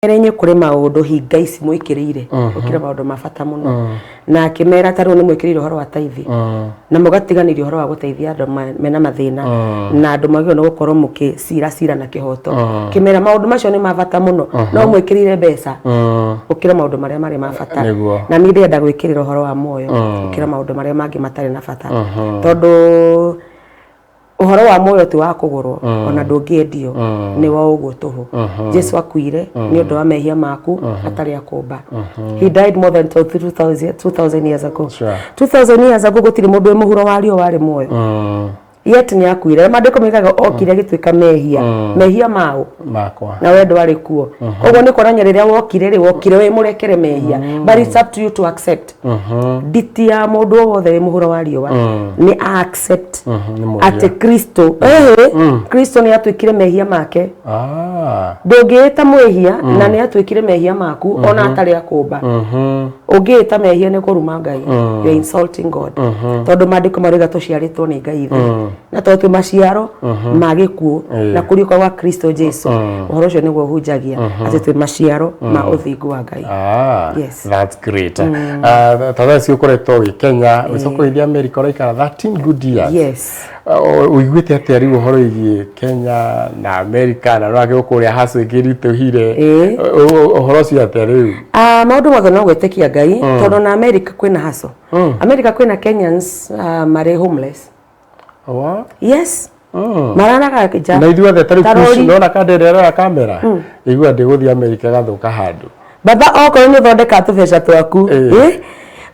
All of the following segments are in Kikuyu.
Mbere-inĩ kũrĩ maũndũ hinga ici mwĩkĩrĩire gũkĩra maũndũ ma bata mũno na akĩmera ta rĩu nĩ mwĩkĩrĩire ũhoro wa taithi na mũgatiganĩria ũhoro wa gũteithia andũ mena mathĩna na andũ magĩrĩirwo nĩ gũkorwo mũkĩcira cira na kĩhoto. Kĩmera maũndũ macio nĩ ma bata mũno no mwĩkĩrĩire mbeca gũkĩra maũndũ marĩa marĩ ma bata. Na niĩ ndĩrenda gwĩkĩrĩra ũhoro wa muoyo gũkĩra maũndũ marĩa mangĩ matarĩ na bata tondũ Ũhoro wa muoyo ti wa kũgũrwo ona ndũngĩendio nĩ wa ũguo tũhũ. Jesu akuire nĩ ũndũ wa mehia maku atarĩ akũmba. He died more than 2000 years ago. 2000 years ago gũtirĩ mũndũ wĩ mũhuro wa riũa warĩ muoyo. Yet nĩ akuire. Maandĩko moigaga okire agĩtuĩka mehia. Mehia maũ? Makwa. Na we ndwarĩ kuo. Koguo nĩ kuonania rĩrĩa wokire rĩ, wokire wĩ mũrekere mehia. But it's up to you to accept. Nditi ya mũndũ o wothe wĩ mũhuro wa riũa nĩ a accept Nĩ mwĩhia. atĩ Kristo ĩhĩ Kristo nĩ atuĩkire mehia make. Ndũngĩĩta mwĩhia na nĩ atuĩkire mehia maku ona atarĩ akũmba. Ũngĩĩta mehia nĩ kũruma Ngai. You are insulting God. Tondũ maandĩko marauga tũciarĩtwo nĩ Ngai ithe. Na tondũ twĩ maciaro ma gĩkuũ na kũriũka gwa Kristo Jesu. Ũhoro ũcio nĩguo hunjagia atĩ twĩ maciaro ma ũthingu wa Ngai. Yes. That's great. Ta thaa ici ũkoretwo wĩ Kenya, ũgĩcoka ũgĩthiĩ America ũraikara 13 good years. Yes. Ũiguĩte atĩa rĩu ũhoro wĩgiĩ Kenya na America na nĩwakĩgwo kũrĩa hustle ĩkĩritũhire? Ũhoro ũcio atĩa rĩu? Ah, maũndũ mothe no gwĩtĩkia Ngai tondũ na America kwĩna hustle. America kwĩna Kenyans marĩ homeless. What? Yes. Mararaga nja. Na ithuothe ta Ta rĩu rori. nona kanda ĩrĩa ĩrora kamera igua ndĩgũthiĩ America ĩgathũka handũ. Baba okorwo nĩ ũthondekaga tũbeca twaku ĩ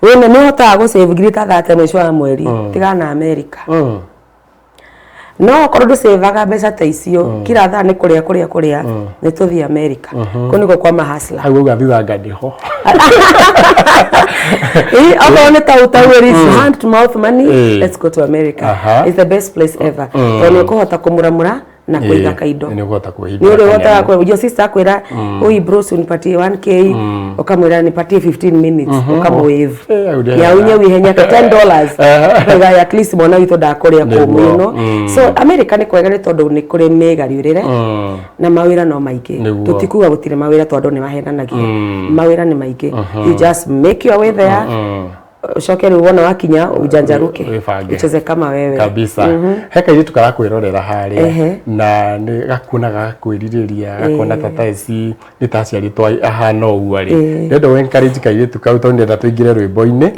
wĩna nĩ ũhotaga gũ save ngiri ta 30 mũico wa mweri tigana na America. No okorwo ndũcĩvaga mbeca ta icio kila thaa nĩ kũrĩa kũrĩa kũrĩa nĩ tũthiĩ America. Kũu nĩkuo kwa mahustler. Hau auga thutha anga ndĩho. Ĩ okorwo nĩ tau tau it is hand to mouth money let's go to America. It's the best place ever. Tondũ nĩ ũkũhota kũmũramũra na kũiga kaindo. Nĩ ũkũhota kwĩhingĩra Nĩ ũrĩ ũhotaga kanyamũ. kũ your sister akwĩra oi bro si unipatie 1K ũkamwĩra nipatie 15 minutes ũkamũwave. Eh, hau nĩ Nyaunye hega. wihenya ka $10 Ũkauga at least mwana witũ ndakũrĩa kũmũ Nĩguo. you know. So America nĩ kwega nĩ tondũ nĩ kũrĩ mĩgariũrĩre na mawĩra no maingĩ. Nĩguo. Tũtikuga gũtirĩ mawĩra tondũ nĩ mahenanagia. Mawĩra nĩ maingĩ. You just make your way there. Ucoke rĩu wona wakinya ujanjaruke. Wĩbange. Ucheze kama wewe. Kabisa. He kairĩtu karakwĩrorera harĩa Ehe. na nĩ gakuona gagakwĩrirĩria gakona ta thaa ici nĩ ta aciarĩtwo ahana ũguo rĩ. Ndĩrenda ũ encourage kairĩtu kau tondũ ndĩrenda tũingĩre rwĩmbo-inĩ.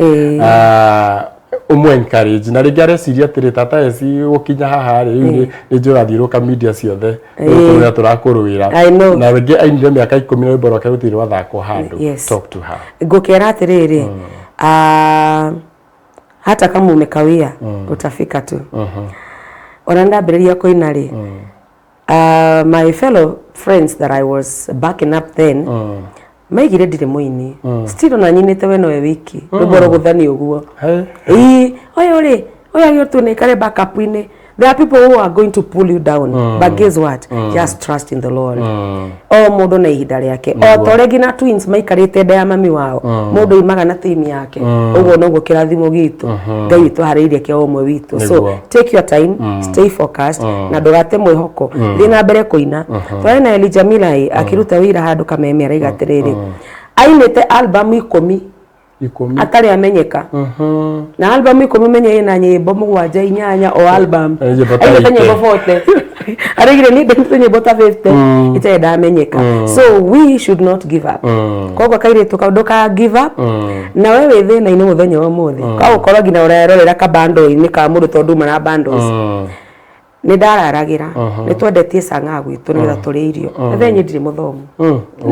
Ũmũ encourage na rĩngĩ areciria atĩrĩ tata ici gũkinya haha rĩ rĩu nĩ njũĩ ũrathiũrũrũka media ciothe nĩ kũrũĩra tũrakũrũĩra. I know. Na rĩngĩ ainire mĩaka 10 na rwĩmbo rwake rũtirĩ rwathakwo handũ. Yes. Talk to her. Ngũkera atĩrĩrĩ hata kama umekawia utafika tu. Ona ndambĩrĩria kũina rĩ my fellow friends that I was backing up then maigire ndirĩ mũini. Still ona nyinĩte we nowe wiki rwĩmbo rũgũthani ũguo. Hey. Ĩĩ ũyũ rĩ ũyũ agĩrĩirwo tu nĩikare backup-inĩ. There are people who are going to pull you down. But guess what? Just trust in the Lord. O mũndũ na ihinda rĩake. O ta ũrĩa nginya twins maikarĩte nda ya mami wao. Mũndũ oimaga na team yake. Ũguo noguo kĩrathimo gitũ. Ngai witũ aharĩirie kĩa o ũmwe witũ. So Nĩguo. take your time, stay focused na ndũgate mwĩhoko. Thiĩ na mbere kũina. Twarĩ na Elijah Miller ĩ, akĩruta wĩra handũ Kameme araiga atĩrĩrĩ. Ainĩte album 10 10 atarĩ amenyeka. Na album 10 menye ĩna nyĩmbo 7 8 o album. Nyĩmbo ta Ainĩte 80. nyĩmbo 40. Araigire niĩ ndainĩte nyĩmbo ta 50 itarĩ ndamenyeka. So we should not give up. Koguo kairĩtu kau ndũka give up. Na we wĩ thĩna-inĩ mũthenya wa ũmũthĩ. Ka gũkorwo nginya ũrerorera ka bundle-inĩ ka mũndũ tondũ nduma na bundles. Nĩ ndararagĩra. Nĩ twendetie cang'aa gwitũ nĩgetha tũrĩe irio. Na thenye ndirĩ mũthomu.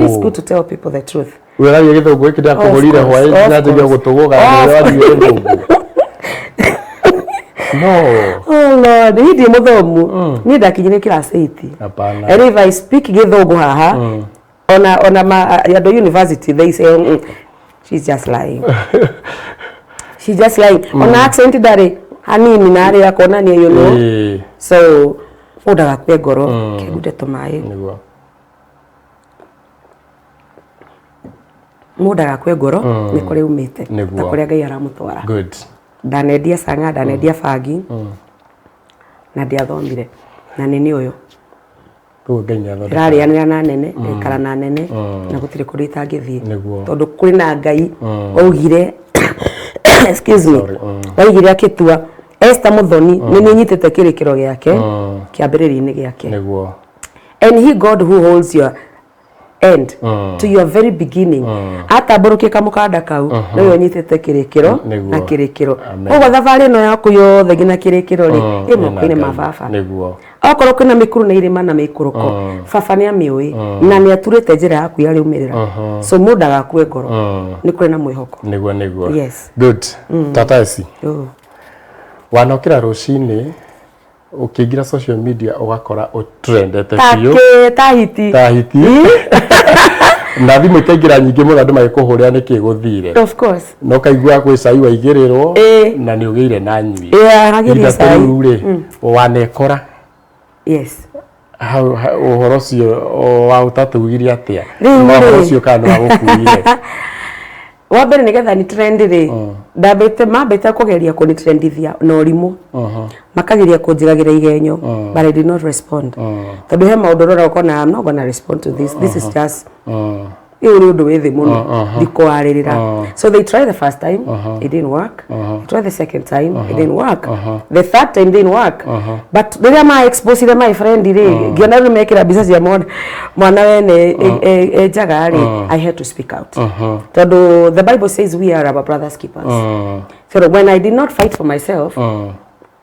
It's good to tell people the truth. Wĩragia gĩthũngũ gĩkĩ ndakũgũrire hwaĩ Of nyanjagia course. gũtũgũga na ũraria gĩthũngũ. No. Oh Lord, niĩ ndirĩ mũthomu. Niĩ ndakinyire class 8. Hapana. And if I speak gĩthũngũ haha, ona ma andũ university they say she's just lying. She's just lying. Ona accent ndarĩ hanini na arĩa akonania you know. So mũndũ ndagakue ngoro, kĩgunde tũmaĩ. Nĩguo. Mũndũ ndagakue ngoro nĩ kũrĩa umĩte Nĩguo. na kũrĩa Ngai aramũtwara. Good. Ndanendia cang'aa, ndanendia bangi na ndiathomire na nĩ nĩ ũyũ. Koguo Ngai nĩ athondekaga. Ndĩrarĩanĩra na nene, ngaikara na nene, na gũtirĩ kũndũ itangĩthiĩ. Nĩguo. Tondũ kwĩ na Ngai waugire, excuse me, Sorry, waigire akĩtua Esther Muthoni nĩ niĩ nyitĩte kĩrĩkĩro gĩake kĩambĩrĩria-inĩ gĩake. Nĩguo. And he God who holds your end to your very beginning, atambũrũkie kamũkanda kau, nĩwe ũnyitĩte kĩrĩkĩro Nĩguo. na kĩrĩkĩro. Amen. Koguo thabarĩ ĩno yaku yothe nginya kĩrĩkĩro rĩ, ĩ moko-inĩ ma Ngai. baba. Nĩguo. Okorwo kwĩna mĩkuru na irĩma na mĩikũrũko, baba nĩ amĩũĩ na nĩ aturĩte njĩra yaku ya rĩumĩrĩra, so mũndũ ndagakue ngoro, nĩ kũrĩ na mwĩhoko. Nĩguo, nĩguo. Yes. Good. Tata eci. Oh. Wanokĩra rũcinĩ ũkĩingĩra social media ũgakora ũtrendete biũ. Takĩ tahiti. Tahiti. Na thimũ ikaingĩra nyingĩ mũno, andũ magĩkũhũrĩra nĩkĩ gũthire. Of course. Na ũkaigua gwĩ cai waigĩrĩrwo na nĩ ũgĩire na nyui. Yeah, hagĩria Ihinda ta cai. rĩu rĩ, wanekora Yes. Ũhoro ũcio wa ũtatũgirie atĩa? Rĩu Na ũhoro rĩ. ũcio kana nĩ wagũkuire? Wa mbere, nĩgetha ni trend rĩ, ndambĩte mambĩte kũgeria kũni trendithia na ũrimũ, makageria kũnjigagĩra igenyo, but I did not respond, tondũ he maũndũ ũrora ũkona, I'm not gonna respond to this, this is just ũyũ nĩ ũndũ wĩ thĩ mũno, ndikwarĩrĩra. So they tried the first time, it didn't work. They tried the second time, it didn't work. The third time didn't work, but rĩrĩa ma exposire my friend rĩ, ngĩona rĩu mekĩra mbica cia mwana wene e njaga rĩ, I had to speak out, tondũ the Bible says we are our brother's keepers. So when I did not fight for myself,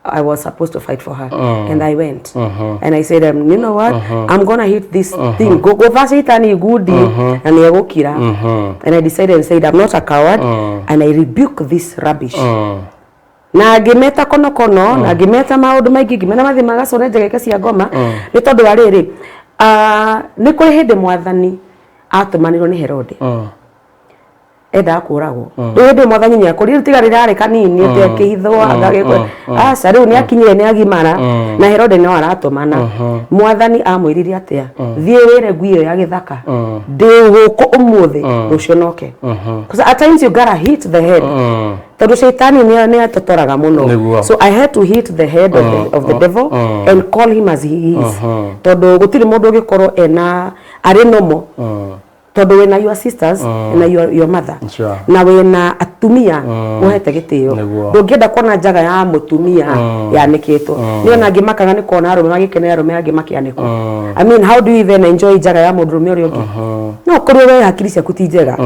I was supposed to fight for her. And I went. And I said, you know what? I'm gonna hit this thing. Go go vasitani gudi and gukira. And I decided and said, I'm not a coward, and I rebuke this rubbish. Na ngĩmeta konokono, na ngĩmeta maũndũ maingĩ, ngĩmena mathiĩ magacũne njegeke cia ngoma, nĩ tondũ wa rĩrĩ, nĩ kũrĩ hĩndĩ Mwathani atũmanirwo nĩ Herode, endaga kũragwo. Rĩu hĩndĩ ĩyo Mwathani nĩ akũrire, rĩu tiga rĩrarĩ kanini atĩ akĩhithwo agagĩkwo, aca, rĩu nĩ akinyire, nĩ agimara, na Herode no aratũmana. Mwathani amwĩrire atĩa? Thiĩ wĩre ngui ĩyo ya gĩthaka ndĩ gũkũ ũmũthĩ, rũciũ noke. 'Cause at times you gotta hit the head, tondũ caitani nĩ atotoraga mũno. Nĩguo. So I had to hit the head of the devil and call him as he is, tondũ gũtirĩ mũndũ ũngĩkorwo ena arĩ nomo, tondũ wĩna your sisters na your mother na wĩna atumia ũhete gĩtĩo. Nĩguo. Ndũngĩenda kuona njaga ya mũtumia yanĩkĩtwo. Nĩ ona angĩ makaga nĩ kuona arũme magĩkenera arũme angĩ makĩanĩkwo. I mean, how do you even enjoy njaga ya mũndũrũme ũrĩa ũngĩ no ũkorwo we hakiri ciaku ti njega?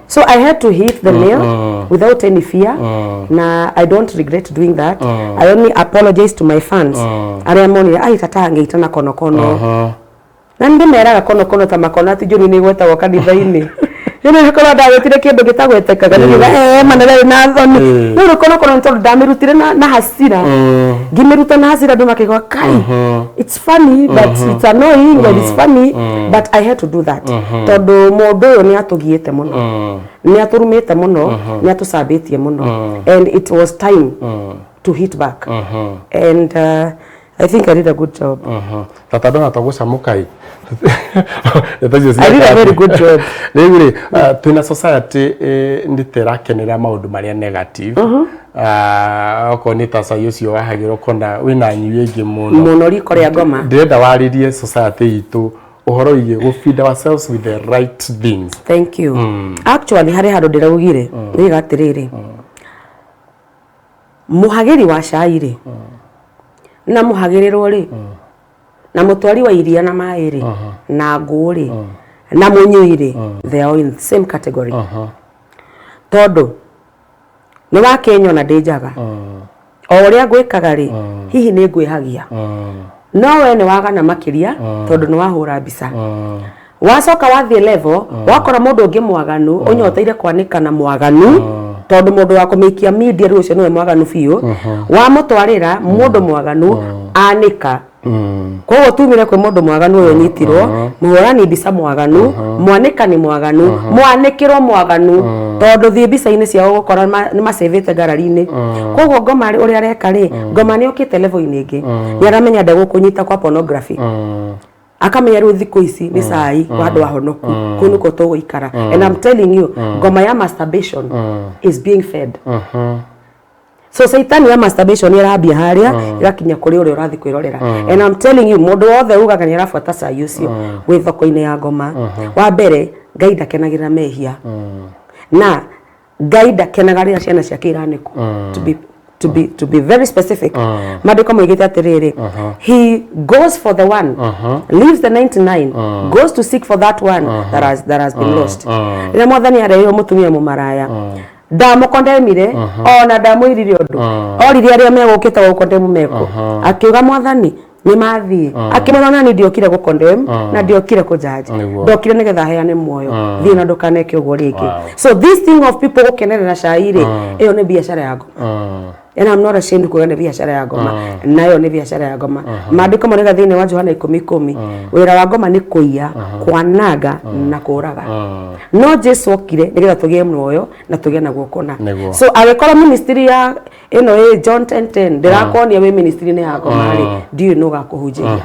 So I had to hit the nail without any fear, na I don't regret doing that. I only apologize to my fans arĩa monire ai tata angĩita na konokono, na nĩ ndĩmeraga konokono ta makona atĩ njũri nĩ igwetagwo kanitha-inĩ. Rĩu korwo ndagwĩtire kĩndũ gĩtagwetekaga nĩ mana rĩrĩ na thoni. Rĩu konokono nĩ tondũ ndamĩrutire na hasira, ngĩmĩruta na hasira, andũ makĩigua kai it's funny, but it's annoying and it's funny, but I had to do that, tondũ mũndũ ũyũ nĩ atũgiĩte mũno, nĩ atũrumĩte mũno, nĩ atũcambĩtie mũno, and it was time to hit back, and I think I did a good job. Tata ndona tũgũcamũka ĩ. Ndeto icio I did a very good job. Rĩu rĩ, twĩna society nĩ ta ĩrakenera maũndũ marĩa negative. Okorwo nĩ ta cai ũcio wahagĩrwo, ũkona wĩna nyui ĩngĩ mũno. Mũno riko rĩa ngoma. Ndĩrenda warĩrie society itũ ũhoro wĩgiĩ gũ feed ourselves with the right things. Thank you. Actually, harĩ handũ ndĩraugire nĩiga atĩrĩrĩ, mũhagĩri wa cai rĩ, na mũhagĩrĩrwo rĩ, na mũtwari wa iria na maĩ rĩ, na ngũ rĩ, na mũnyui rĩ, they are all in the same category, tondũ nĩ wakĩnyona ndĩ njaga, o ũrĩa ngwĩkaga rĩ, hihi nĩ ngwĩhagia, no we nĩ wagana makĩria, tondũ nĩ wahũra mbica, wacoka wathiĩ level, wakora mũndũ ũngĩ mwaganu ũnyoteire kwanĩka na mwaganu, tondũ mũndũ wa kũmĩikia media rĩu ũcio nĩwe mwaganu biũ, wamũtwarĩra mũndũ mwaganu anĩka. Koguo tumire kwĩ mũndũ mwaganu ũyũ ũnyitirwo, mũhũrani mbica mwaganu, mwanĩkani mwaganu, mwanĩkĩrwo mwaganu, tondũ thiĩ mbica-inĩ ciao ũgũkora nĩ macĩvĩte ngarari-inĩ. Koguo ngoma rĩ, ũrĩa areka rĩ, ngoma nĩ okĩte level-inĩ ĩngĩ, nĩ aramenya ndegũkũnyita kwa pornography, akamenya rĩu thikũ ici nĩ cai wa andũ ahonoku, kũu nĩkuo tũgũikara. And I'm telling you, ngoma ya masturbation is being fed. So caitani ya masturbation ĩrambia harĩa ĩgakinya kũrĩ ũrĩa ũrathiĩ kwĩrorera. And I'm telling you, mũndũ wothe ugaga nĩ arabuata cai ũcio wĩ thoko-inĩ ya ngoma, wa mbere Ngai ndakenagĩrĩra mehia, na Ngai ndakenaga rĩrĩa ciana ciake iranĩkwo. To be very specific, maandĩko moigĩte atĩrĩrĩ, he goes for the one, leaves the 99, goes to seek for that one that has been lost. Rĩrĩa Mwathani areheirwo mũtumia mũmaraya, ndamũkondemire ona ndamwĩrire ũndũ, oririe arĩa megũkĩte gũkondemu mekũ. Akiuga, "Mwathani, nĩ mathiĩ." Akĩmwĩra, "Ona ni ndiokire gũkondem na ndiokire kũjudge, ndokire nĩgetha heane muoyo. Thiĩ na ndũkaneke ũguo rĩngĩ." So this thing of people gũkenerera cai rĩ, ĩyo nĩ biacara ya ngoma. And I'm not ashamed kuga nĩ biacara ya ngoma, nayo nĩ biacara ya ngoma. Maandĩko moigaga thĩinĩ wa Johana 10:10, wĩra wa ngoma nĩ kũiya, kwananga na kũraga, no Jesu okire nĩgetha tũgĩe muoyo na tũgĩe naguo kũna. So angĩkorwo ministry ya ĩno ĩ John 10:10 ndĩrakuonia wĩ ministry-inĩ ya ngoma rĩ, ndiũĩ nũ gakũhunjĩria.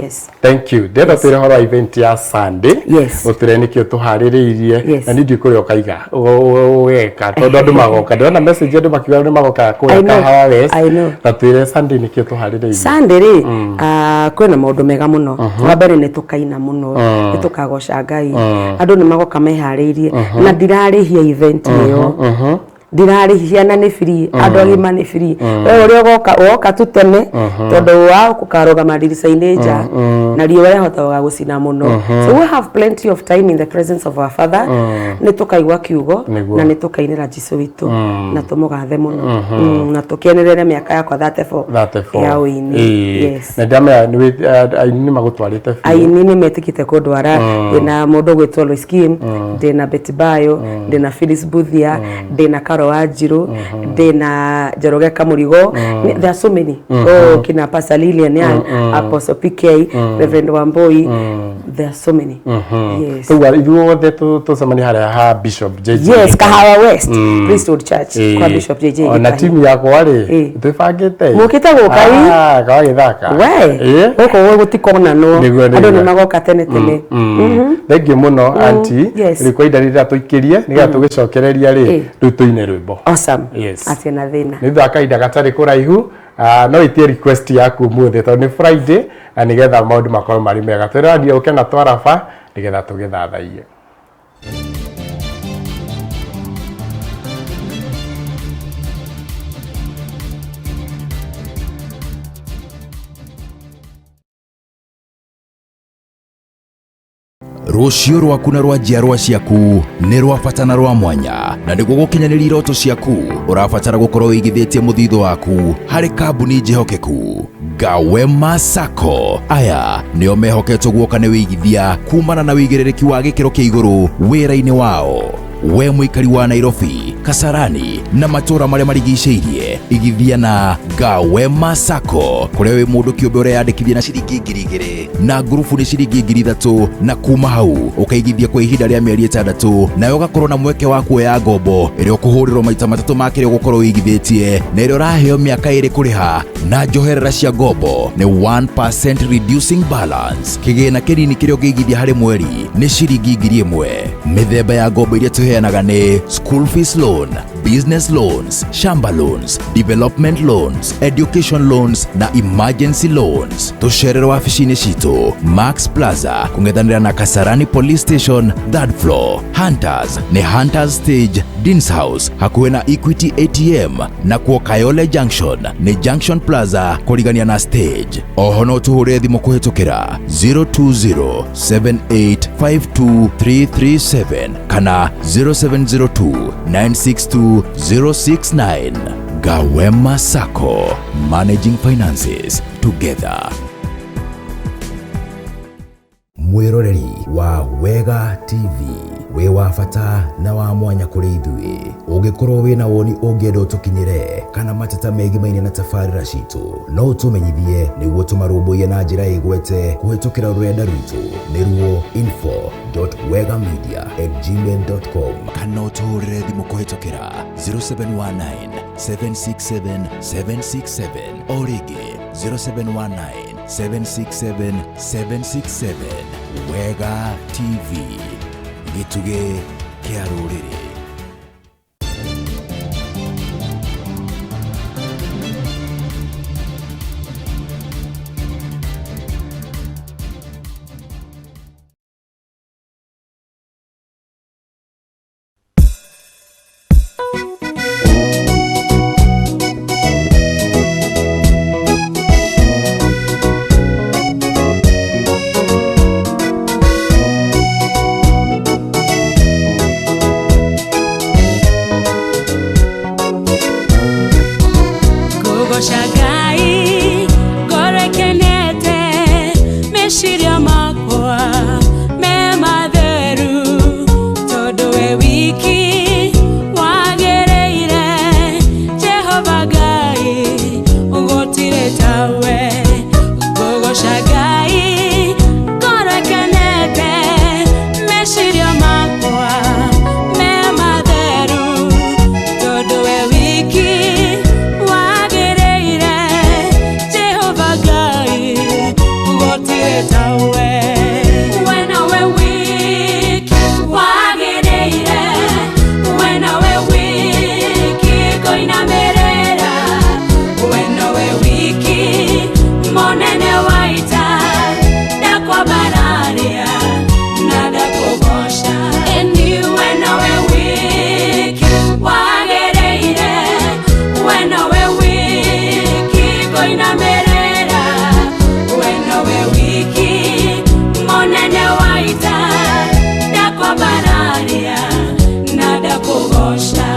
Yes. Thank you. Ndĩrenda twĩre ũhoro wa event ya Sunday. Ũtwĩre nĩkĩo tũharĩrĩirie. Na niĩ ndiũĩ kũrĩa ũkaiga ũgeka, tondũ andũ magoka, ndĩrona message andũ makiuga nĩ magoka I kũrĩa know. Kahawa West. I know. Na twĩre Sunday nĩkĩo tũharĩrĩirie. Sunday rĩ, kwĩna maũndũ mega mũno. Wa mbere nĩ tũkaina mũno, nĩ tũkagoca Ngai, andũ nĩ magoka meharĩirie, na ndirarĩhia event ĩyo, ndirarĩhia na nĩ free, andũ agima nĩ free. We ũrĩa ũgoka, ũgoka tu tene, tondũ wa gũkarũgama ndirica-inĩ nja na riũa rĩhotaga gũcina mũno, so we have plenty of time in the presence of our Father. Nĩ tũkaigua kiugo na nĩ tũkainĩra Jesu witũ na tũmũgathe mũno, na tũkenerere mĩaka yakwa 34 34 ya ũini. Yes. Na ndamenya aini nĩ magũtwarĩte biũ. Aini nĩ metĩkĩte kũndwara. Ndĩna mũndũ ũgwĩtwo Lois Kim, ndĩna Betty Bayo, ndĩna Phyllis Buthia, ndĩna Caro Wanjiru, ndĩna Njoroge Kamũrigo. There are so many. Oh, kina Pastor Lilian Yang, Apostle PK, Reverend Wamboi, there are so many. Yes. Koguo ithuothe tũcemanie harĩa ha Bishop JJ. Yes, Kahawa West Priesthood Church, kwa Bishop JJ Ona Gĩtahi. timu yakwa rĩ, twĩbangĩte. Mũkĩte gũka ĩ? Ah, gagĩthaka. We gũkũ gũtikonanwo, andũ nĩ magoka tene tene. Thank you mũno, auntie. Rĩu kwa ihinda rĩrĩa tũikĩrie nĩgetha tũgĩcokereria rĩ, rĩu tũine rwĩmbo. Awesome. Yes. Atirĩ na thĩna. Nĩ thutha wa kahinda gatarĩ kũraihu, no itie request yaku ũmũthĩ tondũ nĩ Friday, na nĩgetha maũndũ makorwo marĩ mega, twĩrania ũke na twaraba nĩgetha tũgĩthathaiye. Rũciũ rwaku na rwa njiarwa ciaku nĩ rwa bata na rwa mwanya, na nĩguo gũkinyanĩria iroto ciaku ũrabatara gũkorwo wĩigithĩtie mũthithũ waku harĩ kambuni njĩhokeku. Gawema Sacco aya nĩo mehoketwo guoka nĩ wĩigithia kumana na wĩigĩrĩrĩki wa gĩkĩro kĩa igũrũ wĩra-inĩ wao. We mũikari wa Nairobi, Kasarani na matũũra marĩa marigicĩirie, igithia na Gawema Sacco, kũrĩa wĩ mũndũ kĩũmbe ũreyandĩkithia na ciringi 2,000 na ngurubu nĩ ciringi 3,000, na kuma hau ũkaigithia kwa ihinda rĩa mĩeri 6, nawe ũgakorwo na mweke wa kuoya ngombo ĩrĩa ũkũhũrĩrwo maita matatũ ma kĩrĩa ũgũkorwo ũigithĩtie, na ĩrĩa ũraheo mĩaka 2 kũrĩha, na njoherera cia ngombo nĩ 1% reducing balance. Kĩgĩna kĩnini kĩrĩa ũngĩigithia harĩ mweri nĩ ciringi 1,000. Mĩthemba ya ngombo iria tũheanaga nĩ school fees loan, business loans, shamba loans, development loans, education loans na emergency loans. Tũcerere wabici-inĩ citũ Max Plaza, kũng'ethanĩra na Kasarani Police Station, third floor. Hunters nĩ Hunters Stage, Deans House, hakuhĩ na Equity ATM, na kuo Kayole Junction nĩ Junction Plaza, kũrigania na stage. Oho no tũhũre thimũ kũhĩtũkĩra 020 7852337 kana 0702 962 069. Gawema Sacco, managing finances together. Mwĩroreri wa Wega TV, wĩ wa bata na wa mwanya kũrĩ ithuĩ. Ũngĩkorwo wĩna woni ũngĩenda ũtũkinyĩre kana mateta megimaine na tabarĩra citũ, no ũtũmenyithie nĩguo tũmarũmbũiye na njĩra ĩgwete kũhĩtũkĩra rũrenda rwitũ, nĩruo info.wegamedia@gmail.com, kana ũtũhũrĩre thimũ kũhĩtũkĩra 0719 767 767, o rĩngĩ 0719 767 767. Wega TV, gĩtugĩ kĩa rũrĩrĩ. wiki wagĩrĩire Jehova Ngai gũtirĩ tawe ngũgooca Ngai ngoro ĩkenete meciria makwa me matheru tondũ we wiki wagĩrĩire Jehova Ngai gũtirĩ tawe we nowe wiki wagĩrĩire we nowe wiki ngũinamĩrĩra we nowe wiki mũnene wa ita ndakwambararia na ndakũgooca ĩni we nowe wiki wagĩrĩire we nowe wiki ngũinamĩrĩra we nowe wiki mũnene wa ita ndakwambararia na ndakũgooca.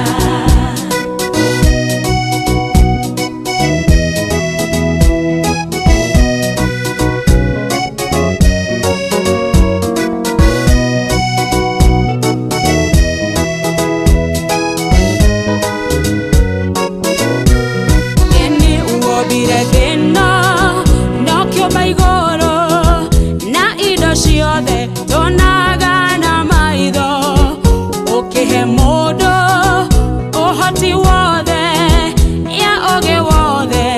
Ĩni wombire thĩ ĩno na ũkĩũmba igũrũ na indo ciothe tuonaga na maitho ũkĩhe mũndũ ũhoti wothe ya ũgĩ wothe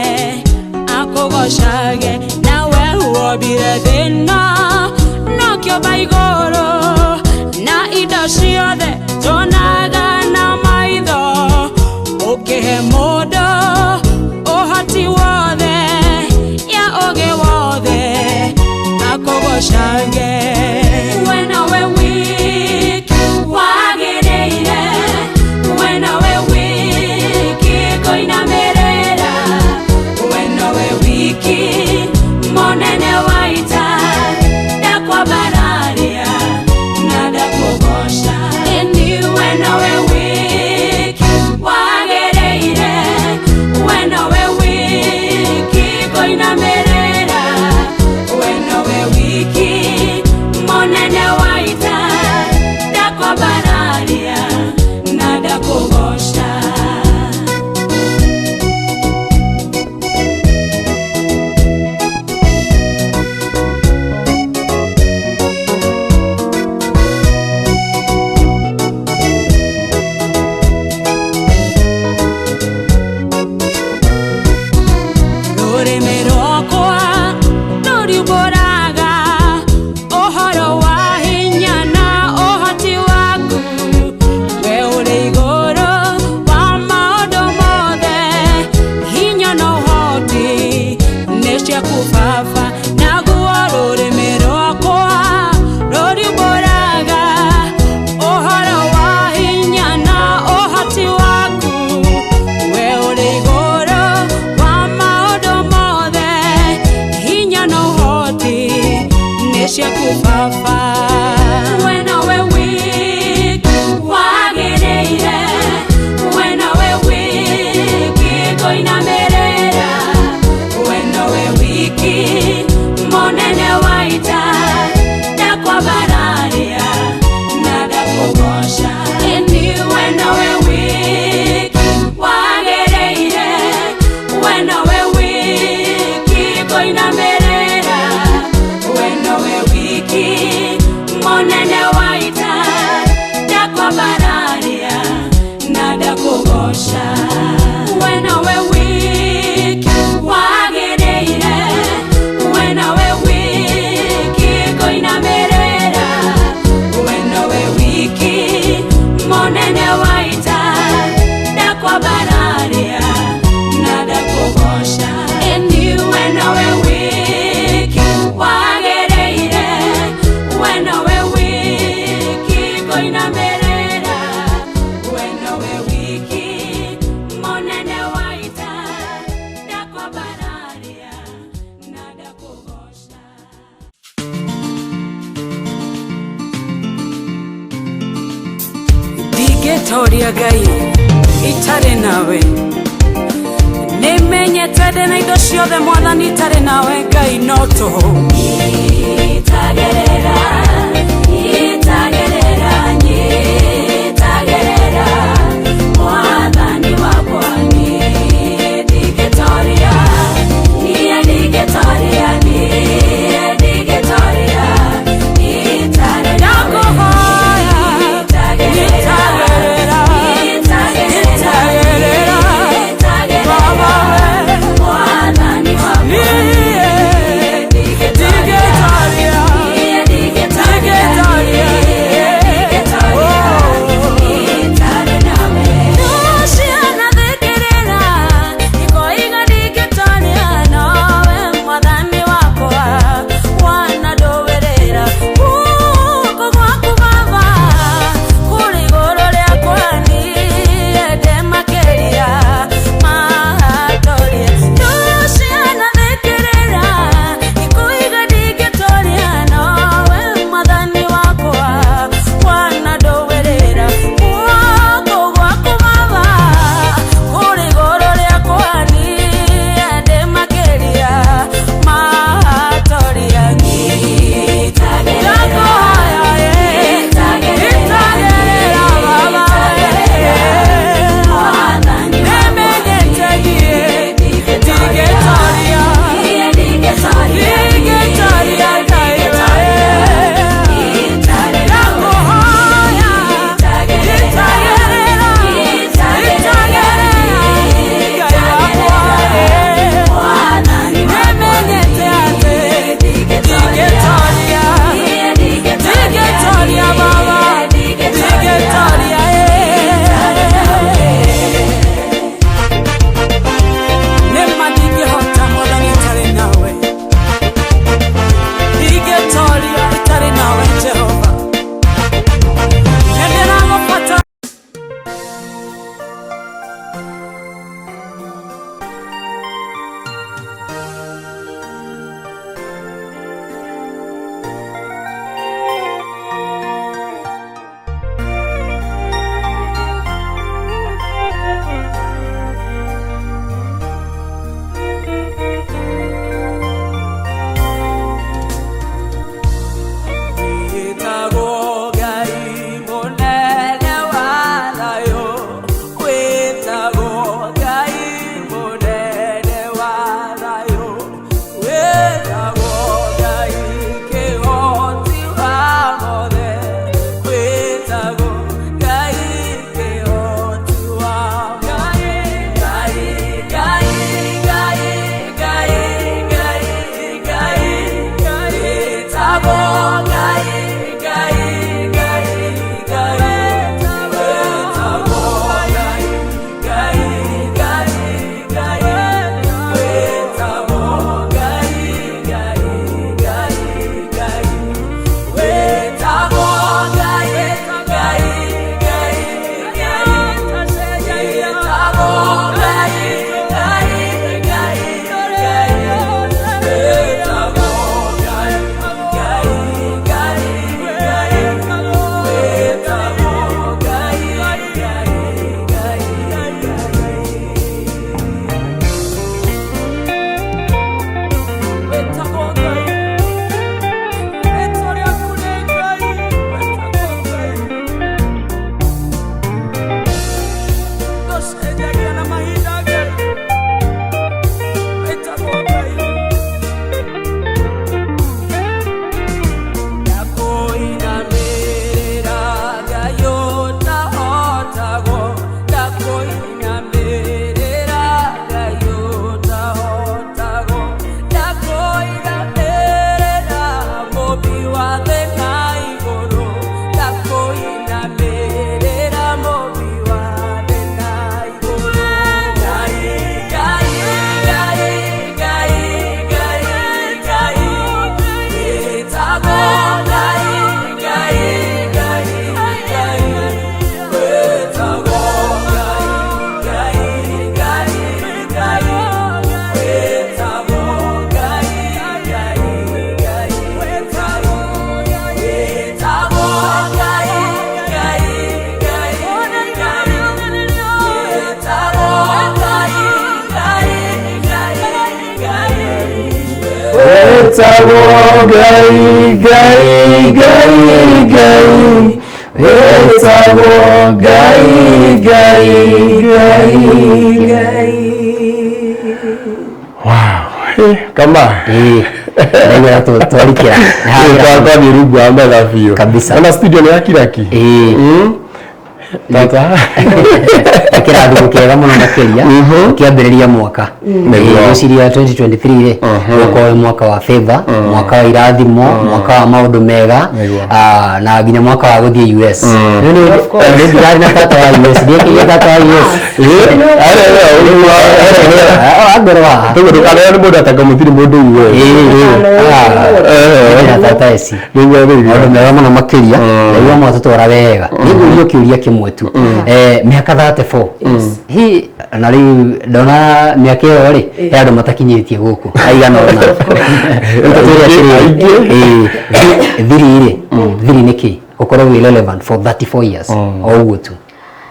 akũgocage nawe wombire thĩ ĩno na ũkĩũmba igũrũ na indo ciothe tuonaga na maitho ũkĩhe mũndũ ũhoti wothe ya ũgĩ wothe akũgocage we nowe wiki wagĩrĩire we nowe wiki ngũinamĩrĩra we nowe wiki mũnene wa ita ndakwambararia na ndakũgooca ĩni we nowe wiki wagĩrĩire we nowe wiki ngũinamĩrĩra we nowe wiki mũnene wa ita ndakwambararia na ndakũgooca. Rũrĩmĩ rwakwa rũriumbũraga ũhoro wa hinya na ũhoti waku we ũrĩ igũrũ wa maũndũ mothe hinya na ũhoti nĩ ciaku Baba naguo rũrĩmĩ rwakwa rũriumbũraga ũhoro wa hinya na ũhoti waku we ũrĩ igũrũ wa maũndũ mothe hinya na ũhoti nĩ ciaku Baba we nowe wiki wagĩrĩire we nowe wiki ngũinamĩrĩra we nowe wiki mũnene wa ita ndakwambararia na ndakũgooca ĩni we nowe wiki wagĩrĩire we nowe wiki ngũinamĩrĩra we nowe wiki mũnene wa ita ndakwambararia na ndakũgooca we nowe wiki wagĩrĩire we nowe wiki ngũinamĩrĩra we nowe wiki mũnene wa ita ndakwambararia na ndakũgooca ĩni we nowe wiki wagĩrĩire we nowe wiki ngũinamĩrĩra we nowe wiki mũnene wa ita ndakwambararia na ndakũgooca. Ndingĩtoria Ngai itarĩ nawe nĩmenyete ndĩ na indo ciothe Mwathani itarĩ nawe Ngai no tũhũ. Nyitagerera, nyitagerera, nyitagerera. Wĩtagwo Ngai, Ngai, Ngai, Ngai. Wĩtagwo Ngai, Ngai, Ngai, Ngai. Wow. Eh, kama. Ĩĩ. Ndaigua twarikĩra. Twathiĩ rungu wa metha biũ. Kabisa. Ona studio nĩ ya kiraki. Ĩĩ. Tata. Kĩrathimo kĩega mũno makĩria ũkĩambĩrĩria mwaka. Nĩguo. Ngwĩciria 2023 rĩ ũgũkorwo wĩ mwaka wa favor, mwaka wa irathimo, mwaka wa maũndũ mega, Nĩguo. na nginya mwaka wa gũthiĩ US. Rĩu nĩ ndirarĩ na tata wa US, ndiekĩire tata wa US. Angorwo haha. Tũguo ndũkanere nĩ mũndũ atanga mũtirĩ mũndũ uwe. Ĩĩ, na tata eci. Nĩguo nĩguo. Maũndũ mega mũno makĩria naigua mwatũtwara wega. Nĩngũrio kĩũria kĩmwe tu. Mĩaka 34 hi na rĩu ndona mĩaka ĩyo rĩ he andũ matakinyĩtie gũkũ aigana ũna. Rĩu tũtwĩre atĩrĩrĩ, ĩĩ, thiri rĩ, thiri nĩ kĩ? Gũkorwo wĩ relevant for 34 years o ũguo tu.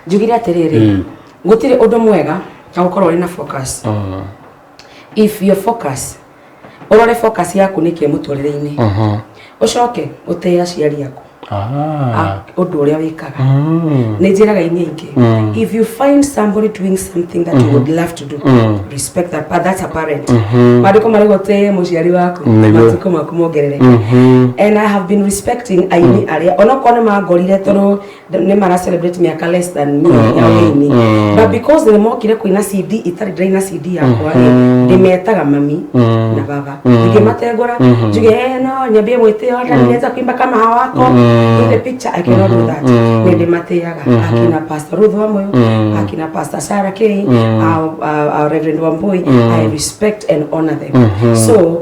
Njugire atĩrĩrĩ, gũtirĩ ũndũ mwega ta gũkorwo ũrĩ na focus. If your focus, ũrore focus yaku nĩ kĩ mũtũrĩre-inĩ, ũcoke ũtĩe aciari aku. Ũndũ ũrĩa wĩkaga nĩ njĩraga inyuĩ aingĩ, if you find somebody doing something that you would love to do, respect that, but that's a parent. Maandĩko marauga ũtĩe mũciari waku, matukũ maku mongerereke. And I have been respecting aini arĩa onokorwo nĩ mangorire tondũ nĩ mara celebrate mĩaka less than me ya ũini, but because nĩ mokire kũina CD itarĩ ndĩraina CD yakwa rĩ, ndĩmetaga mami na baba. Ingĩmatengũra njuge, "Eh, no nyambie mwĩtĩo hata nilianza kuimba kama hawako in the picture," I cannot do that. Nĩ ndĩmatĩaga, akina Pastor Ruth Wamuyu, akina Pastor Sarah K, our Reverend Wambui. I respect and honor them. So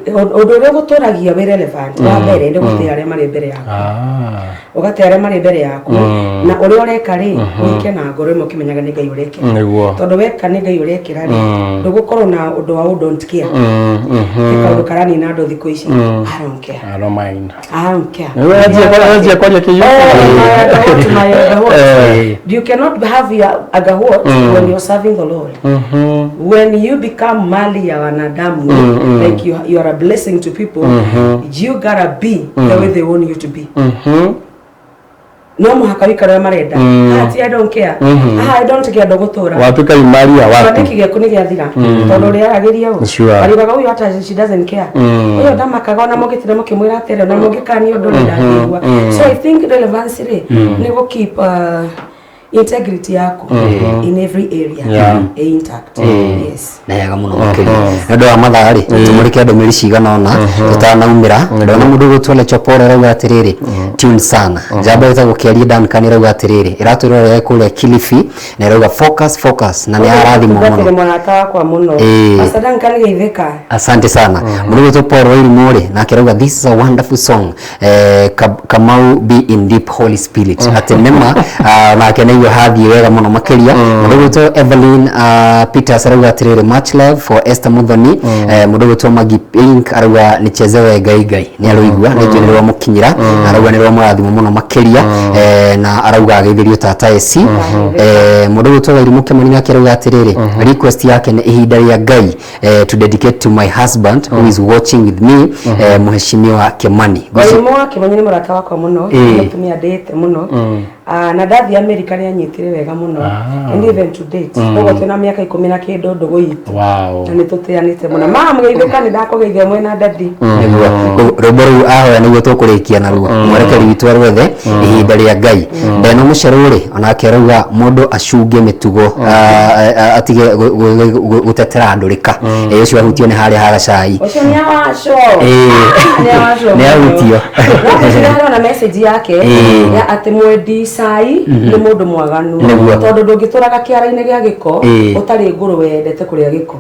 ũndũ ũrĩa ũgũtũragia wĩ relevant, wa mbere nĩ gũtĩa arĩa marĩ mbere yaku, ũgatĩa arĩa marĩ mbere yaku, na ũrĩa ũreka rĩ, wĩke na ngoro ĩmwe ũkĩmenyaga nĩ Ngai ũrekĩra. Tondũ weka nĩ Ngai ũrekĩra rĩ, ndũgũkorwo na ũndũ wa "I don't care". Nĩ kaũndũ karanina andũ thikũ ici, "I don't care." I don't mind. I don't care. Anjia kwaria kĩiyũ. Oh, my agahot, my agahot. You cannot have your agahot when you're serving the Lord. When you become mali ya wanadamu, like you are a blessing to people, you gotta be the way they want you to be. No mũhaka wĩikare ũrĩa marenda. Ah, ti "I don't care." Ah, "I don't care" ndũgũtũra. Watuĩka imaria watu. Kĩoneki gĩaku nĩ gĩathira tondũ ũrĩa aragĩria ũ ariugaga ũyũ hata she doesn't care, ũyũ ndamakaga, ona mũngĩtinda mũkĩmwĩra atĩrĩ, ona mũngĩkania ũndũ rĩ, ndangĩigua. So I think relevance rĩ, nĩ gũ keep integrity yaku in every area intact, yes. Na wega mũno makĩria. Nĩ ũndũ wa mathaa rĩ, tũmũrĩke ndũmĩrĩri cigana ũna tũtanaumĩra. Ndona mũndũ ũgũtwo Lechopore arauga atĩrĩrĩ, "Tune sana." Njamba ĩtagwo Kĩarie Duncan ĩrauga atĩrĩrĩ, ĩratwĩrorera kũrĩa Kilifi na ĩrauga, "Focus, focus," na nĩ arathimwo Tungatĩre mũno. Mũrata wakwa mũno. Pastor Duncan, geithĩka. Asante sana. Mũndũ ũgwĩtwo Paul Wairimu rĩ, nake arauga, "This is a wonderful song. Kamau be in deep Holy Spirit." Atĩ nĩma, nake nĩguo hathiĩ wega mũno makĩria. Mũndũ ũgwĩtwo Evelyn Peters arauga atĩrĩrĩ, "Much love for Esther Muthoni." Mũndũ ũgwĩtwo Maggie Pink arauga, "Nichezewe Ngai Ngai." Nĩ aroigua nĩ njũĩ nĩ rwamũkinyĩra, arauga nĩ rwamũrathimo mũno makĩria, na arauga ageithĩrio tata eci. Mũndũ ũgwĩtwo Wairimũ Kĩmani nake arauga atĩrĩrĩ, request yake nĩ Ihinda rĩa Ngai, to dedicate to my husband who is watching with me, Mheshimiwa Kimani. Wairimũ wa Kĩmani nĩ mũrata wakwa mũno. Nĩ mũtumia ndĩĩte mũno. Ah, na ndathiĩ Amerika nĩ anyitire wega mũno, and even to date koguo twĩna mĩaka 10 na kĩndũ ndũgũ itũ. Na nĩ tũtĩanĩte mũno. Ma mũgeithĩka, nĩ ndakũgeithia mwena dadi. Nĩguo rwĩmbo rũu ahoya nĩguo tũkũrĩkia naruo. Mwerekeri witũ arwethe Ihinda rĩa Ngai. Ndeno mũcerũ rĩ, onake arauga mũndũ acunge mĩtugo, atige gũtetera andũ rĩka. Ũcio ahutio nĩ harĩa ha gacai. Ũcio nĩ awaco. Nĩ awaco. Nĩ ahutio. No na message yake ya atĩ mwendi cai nĩ mũndũ mwaganu. Tondũ ndũngĩtũraga kĩara-inĩ gĩa gĩko ũtarĩ ngũrũwe yendete kũrĩa gĩko.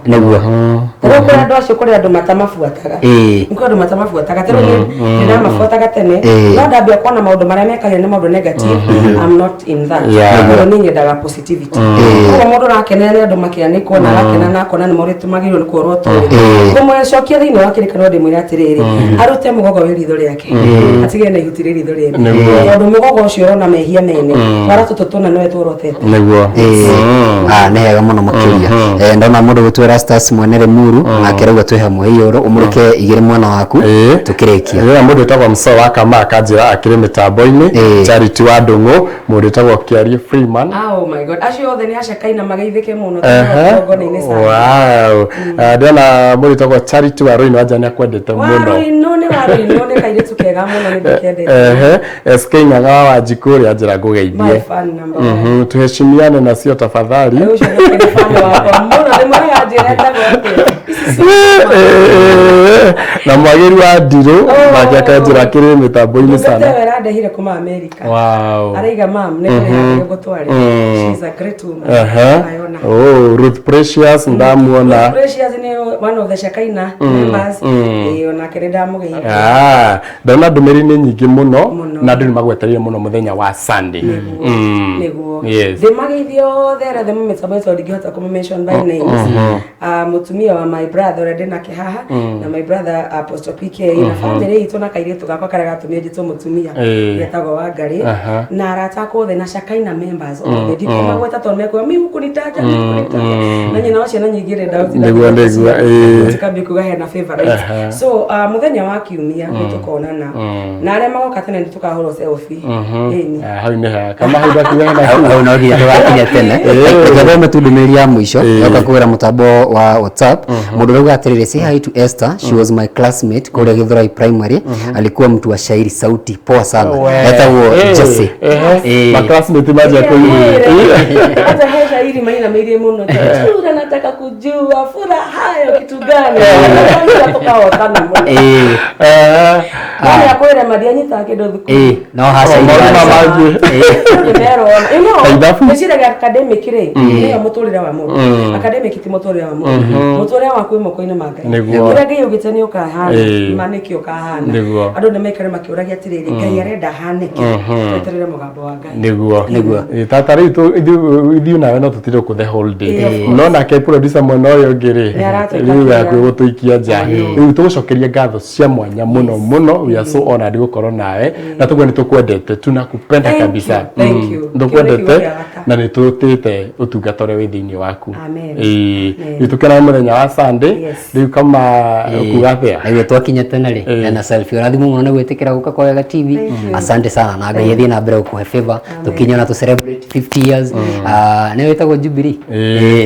Tarĩu kũrĩ andũ acio, kũrĩ andũ matamabuataga. Nĩ kũrĩ andũ matamabuataga. Tarĩu niĩ nĩndamabuataga tene, no ndambia kuona maũndũ marĩa mekagĩra nĩ maũndũ negative, I'm not in that. Tondũ niĩ nyendaga positivity. Koguo mũndũ ũrakenera nĩ andũ makĩanĩkwo na arakena na akona nĩ morĩ magĩrĩirwo nĩ kũorwo tũrĩ kũmũcokia thĩinĩ wa kĩrĩkanĩro, ndĩmwĩre atĩrĩrĩ, arute mũgogo wĩ ritho rĩake, atige na ihuti rĩ ritho rĩene, tondũ mũgogo ũcio ũrona mehia. mene twara tũtũ tũna nĩwe tuorotete. Nĩguo. Ah, nĩ hega mũno makĩria. Ndona mũndũ gwĩtwo Erastus mwene Limuru nake arauga twĩ hamwe iyũrũ ũmũrĩke igĩrĩ mwena waku tũkĩrĩkia. Ĩĩ, mũndũ wĩtagwo Msoo wa Kama akanjĩra akĩrĩ mĩtambo-inĩ. Charity wa Ndũng'ũ, mũndũ wĩtagwo Kĩarie Freeman. Oh my God, acio othe nĩ acakaina mageithĩke mũno Ehe. tondũ nĩ sana. Wow. Ndĩrona mũndũ wĩtagwo Charity wa Rũinũ anja nĩ akwendete mũno. Waruino nĩ waruino nĩ kairĩtu kega mũno nĩ ndĩkendete. Ehe. SK Ng'ang'a wa Wanjikũ ũrĩa anjĩra My ngũgeithie. fan number one. Tuheshimiane na sio tafadhali. Ũcio nĩ nĩ fan wakwa mũno nĩ mwega njĩra etagwo atĩa. Ici Na mwagĩri wa ndirũ nake akanjĩra akĩrĩ mĩtambo-inĩ sana sana. we arandehire kuma America. Wow. Araiga mam nĩ kũrĩa ngũtware. She is a great woman. Ayona. Oh, Ruth Precious ndamuona. Precious nĩ one of the Shakaina members. Ĩĩ onake nĩ ndamũgeithia. Ah, ndona ndũmĩrĩri nĩ nyingĩ mũno Mũno. na andũ nĩ magwetereire mũno mũthenya wa Sunday. Nĩguo. Yes. Ndĩmageithia othe arĩa othe mĩtambo tondũ ndingĩhota kũma mention by names. Ah, mũtumia wa my brother ũrĩa ndĩnake haha na my brother Apostle PK na family itũ na kairĩtu gakwa karĩa gatũmire njĩtwo mũtumia getagwo Wangarĩ na arata akwa othe na Shakaina members othe ndikũmagweta tondũ mekuga mi hukunitaja mi hukunitaja na nyina wa ciana nyingĩ rĩ ndagũtinda Nĩguo, nĩguo, ĩĩ. tikambie kuga hena favorite. So mũthenya wa kiumia nĩ tũkonana na arĩa magoka tene nĩ tũkahũrwo selfie. Ĩni. Ah, hau nĩ hega. Kama hau ndakiuga hena Hau hau no nginya tũgakinya tene. Reke thome tu ndũmĩrĩri ya mũico yoka kũgerera mũtambo wa WhatsApp. Mũndũ ũrauga atĩrĩrĩ, say hi to Esther, she was my classmate kũrĩa Githurai Primary, alikuwa mtu wa shairi, sauti poa sana, etagwo Jesse. Ma classmate manjia kũigua. Hata he shairi mainamĩirie mũno tura nataka kujua furaha yo kitu gani tukahotana mũno. Nĩ akwĩra madianyitaga kĩndũ thukuru. No ha shairi Maũndũ warĩ sawa. mangĩ. Ithabu. Meciragia academic rĩ nĩyo mũtũrĩre wa mũndũ. Academic ti mũtũrĩre wa mũndũ, mũtũrĩre waku wĩ moko-inĩ ma Ngai. Nĩguo. Kĩrĩa Ngai augĩte nĩ ũkahana ma nĩkĩo ũkahana. Nĩguo. Andũ nĩ maikare makĩũragia atĩrĩrĩ, Ngai arenda hanĩke, tweterere mũgambo wa Ngai. Nĩguo. Nĩguo. Tata rĩu ithuĩ nawe no tũtinde gũkũ the whole day no nake producer mwena ũyũ ũngĩ rĩ Nĩaratũikagia. rĩu hakuhĩ gũtũikia nja. Rĩu tũgũcokeria ngatho cia mwanya mũno mũno. We are so honored gũkorwo nawe na tũguo nĩ tũkwendete, tunakupenda Thank you, kabisa. thank you. Nĩ tũkwendete Kĩu nĩ kiugo gĩa bata. na nĩ tũtĩte ũtungata ũrĩa wĩ thĩinĩ waku. Amen. Ĩĩ. Amen. Rĩu tũkenana mũthenya wa Sunday. Yes. Rĩu kama ũkuga atĩa? Na ithuĩ twakinya tene rĩ na selfie ũrathimwo mũno nĩ gwĩtĩkĩra gũka kwa Wega TV. Asante sana na Ngai athiĩ na mbere gũkũhe favor tũkinye na tũ celebrate 50 years. Ah, nĩyo ĩtagwo Jubilee.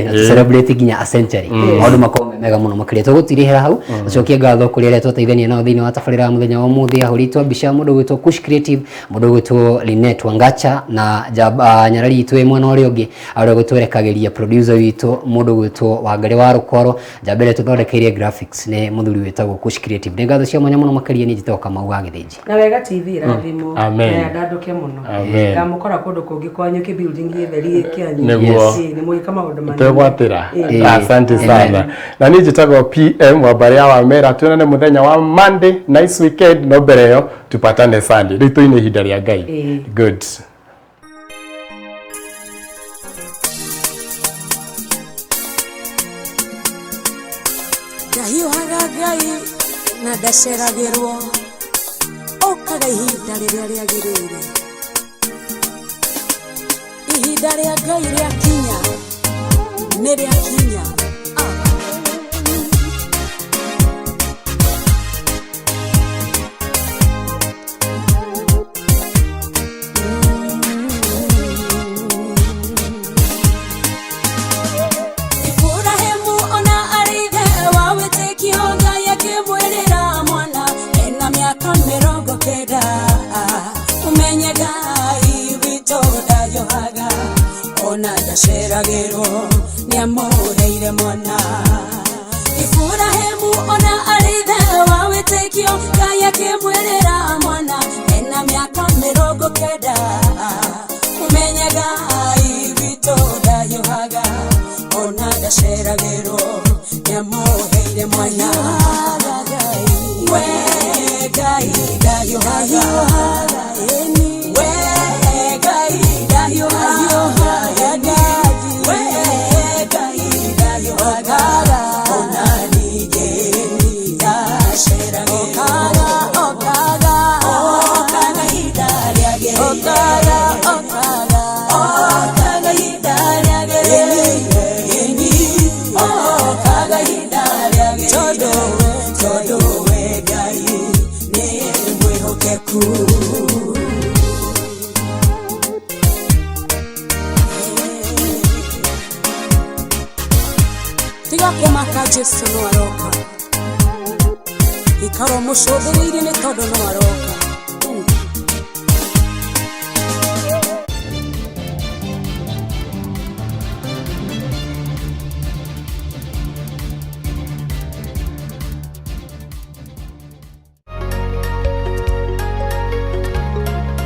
Na tũ celebrate nginya a century, maũndũ makorwo me mega mũno makĩria. Tũgũtirihĩra hau tũcokie ngatho kũrĩ arĩa twateithania nao thĩinĩ wa tabarĩra ya mũthenya wa ũmũthĩ, ahũrĩtwo mbica mũndũ ũgwĩtwo Kush Creative, mũndũ ũgwĩtwo Linet Wangacha na nyarari itũ ĩ mwena ũrĩa ũngĩ arĩa ũgũtwerekagĩria producer witũ mũndũ ũgwĩtwo Wangarĩ wa Rũkoro, njamba ĩrĩa tũthondekeire graphics nĩ mũthuri wĩtagwo Kush Creative. Nĩ ngatho cia mwanya mũno makĩria. Niĩ njĩtagwo Kamau wa Gĩthĩnji. Na Wega TV irathimwo. Amen. Na yandandũke mũno. Amen. Ngamũkora kũndũ kũngĩ kwanyu kĩ building gĩtheri kĩanyu. Nĩguo. Ĩĩ, nĩ mũgĩka maũndũ manene. Twegwatĩra. Ĩĩ. Asante sana. Na niĩ njĩtagwo PM wa mbarĩ ya Wamera. Tuonane mũthenya wa Monday. Nice weekend. No mbere ĩyo tupatane Sunday. Rĩu tũine ihinda rĩa Ngai. Ĩĩ. Good. Ndahiũhaga Ngai na ndaceragĩrwo, okaga ihinda rĩrĩa rĩagĩrĩire. Ihinda rĩa Ngai rĩakinya nĩ rĩakinya. Ah. Iburahĩmu ona arĩ ithe wa wĩtĩkio, Ngai akĩmwĩrĩra mwana ena mĩaka 90. Ũmenye Ngai witũ ndahiũhaga ona ndaceragĩrwo, nĩamũheire mwana. Iburahĩmu ona arĩ ithe wa wĩtĩkio, Ngai akĩmwĩrĩra mwana ena mĩaka 90. Ũmenye Ngai witũ ndahiũhaga ona ndaceragĩrwo, nĩamũheire mwana. We Ngai ndahiũhaga, we Ngai ndahiũhaga, we Ngai ndahiũhaga ona ningĩ ndaceragĩrwo, okaga ihinda rĩagĩrĩire. Tiga kũmaka, Jesu no aroka. Ikara ũmũcũthĩrĩirie nĩ tondũ no aroka.